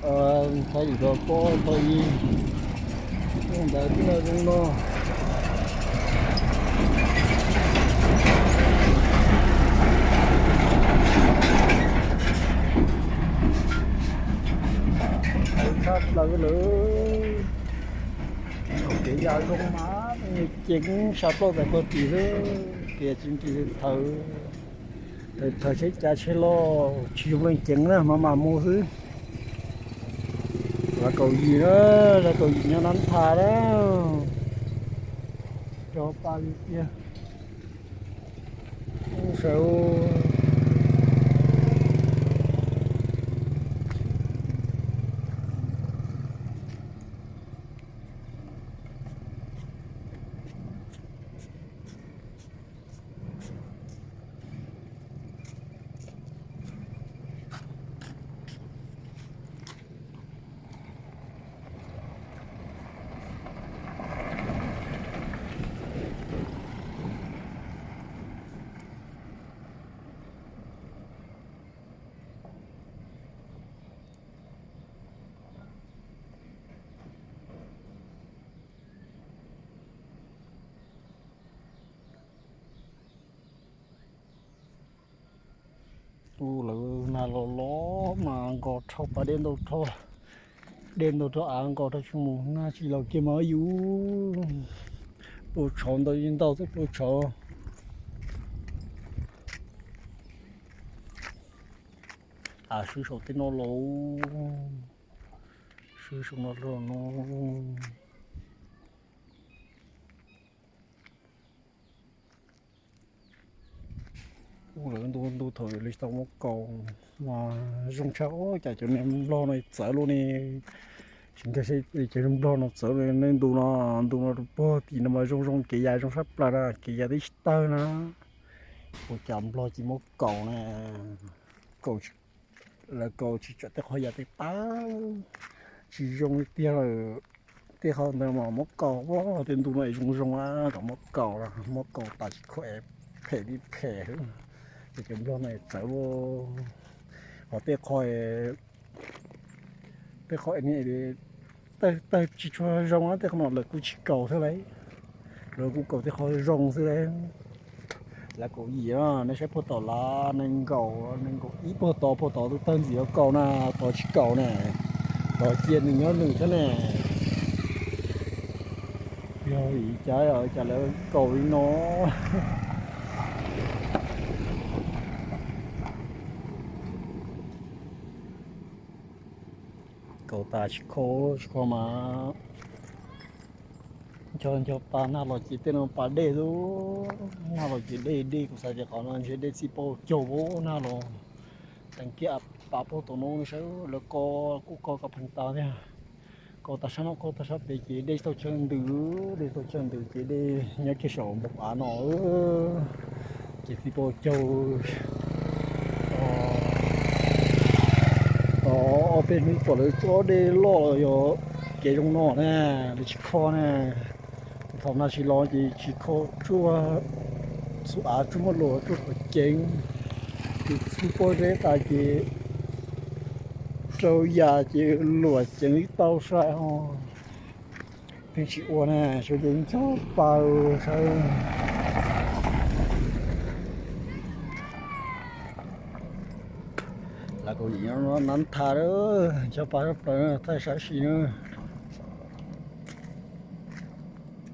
Ơ, thái đi rồi có có gì. Không phải cứ là trong đó. Sắp là cái lưỡi. Cái giờ không má, chính sắp lo tại có tỷ lưỡi. Kìa, chính trị thử. ເຖິງເຂົາໃຊ້ຈາໃຊ້ລໍ້ ຊິຢູ່ເມືອງເຈັງນະ ມາໝາໝູ່ຊື່ ລາວເກົາຫຼີເດີ ລາວເກົາຫຼີຍາມນັ້ນພາແລ້ວ ຈອປາລີເຕຍ ໂອ້ ເຊວ. ໂອ້ ລາວນາຫຼໍ່ໆ ມາອັງກໍເທົາ ປາເດັນໂຕເທົາ ເດັນໂຕເທົາ ອັງກໍເທົາ ຊົ່ວໂມງໜ້າຊິລາວເກັບມາຢູ່ ໂປຊອນໂຕຍິນເຕົາໂຕໂປຊອນ ອາ ຊື່ໂຊຕິໂນໂລ ຊື່ໂຊໂນໂລໂນ. ໂອ້ ລາວໂດນດູເຖິງລິສຕອງໝົກເກົາ ມາຊົງຊາ ໂອ້ ຈາກຈົນແນມລໍໜ້ອຍເສີໂລນີ້ ຊິງກະເຊຈະແນມລໍໜ້ອຍເສີໂລນີ້ ດູນະ ດູນະ ປໍຕີນະ ມາຊົງ ຊົງເກຍາ ຊົງຊັບປານະ ເກຍາຕິສເຕີນະ ໂອ້ ຈຳລໍຈີໝົກເກົານະ ເກົາ ແລ້ວກໍຊິຈະແຕ່ຂໍຢາກຕິດຕາມ ຊິຍົງເຕີ ເຕີເຂົາເຕີມາໝົກເກົາ ເປັນດູໜ້ອຍຊົງໆ ອາ ກໍໝົກເກົາລະ ໝົກເກົາຕາຊິແຂແຜລີແຜ ຈະເປັນດອກໃນໃຈບໍ່ ເຂົາເຕີຄ່ອຍ ເຕີຄ່ອຍອັນນີ້ເດ ເຕີ ເຕີຊິຊົງ ເຕີຂະໜອດເລີຍ ກູຊິເກົາເທົ່າໃດ ເລີຍກູເກົາເຕີຄ່ອຍຊົງຊື່ແຫຼະ. ລະກໍອີເນາະ ໃນໃຊ້ໂພຕອລາ ໜຶ່ງເກົາ ໜຶ່ງເກົາ ອີໂພຕອ ໂພຕອຕຸເຕີນສີເກົານະ ຕອຊິເກົາແນ່ ຕອເຈຍນໜຶ່ງຍ້ອນໜຶ່ງຊະແນ່ ຍອດອີຈາຍເອົາຈາກແລ້ວເກົາອີເນາະ ເກົາຕາຊິໂຄ ຊິໂຄມາ ຈອນຈອບຕາໜ້າຫຼໍ່ຈີເຕັ້ນປາເດດູ ໜ້າຫຼໍ່ຈີເດດີ ກູສາເຈຂອນເຈເດຊິໂປໂຈໂວ ໜ້າຫຼໍ່ ແຕ່ງເກຍປາໂປໂຕໂນເຊ ແລ້ວກໍກູກໍກັບພັນຕາເນຍ ກໍຕາຊະເນາະ ກໍຕາຊະເປເຈເດໂຕເຊີງດື ເດໂຕເຊີງດື ເຈເດຍາເຈສອງບົກອາເນາະ ເອີ ເຈຊິໂປໂຈ ອໍ ເປັນມີປອດເລີຍ ກໍເດຫຼໍ່ຢູ່ ເກຍົງເນາະແນ່ ເດຊິຄໍແນ່ ທຳໜ້າຊິຫຼໍ່ຈີ ຊິໂຄ ຈູວ່າ ສຸອາ ຈຸມະໂລ ຈຸເຈັງ ຈຸສຸໂປເຣຕາເຈ ໂຊຢາເຈ ຫຼວດເຈັງ ເຕົ້າຊາຍ ອໍ ເປັນຊິອວນະ ໂຊເຢັງ ເຈົ້າປາ ເອີ ຊາຍ ລະກໍອີກນັ້ນທາເດີ ເຈົ້າປາ ເຈົ້າປາ ໄທຊາຊີເນີ.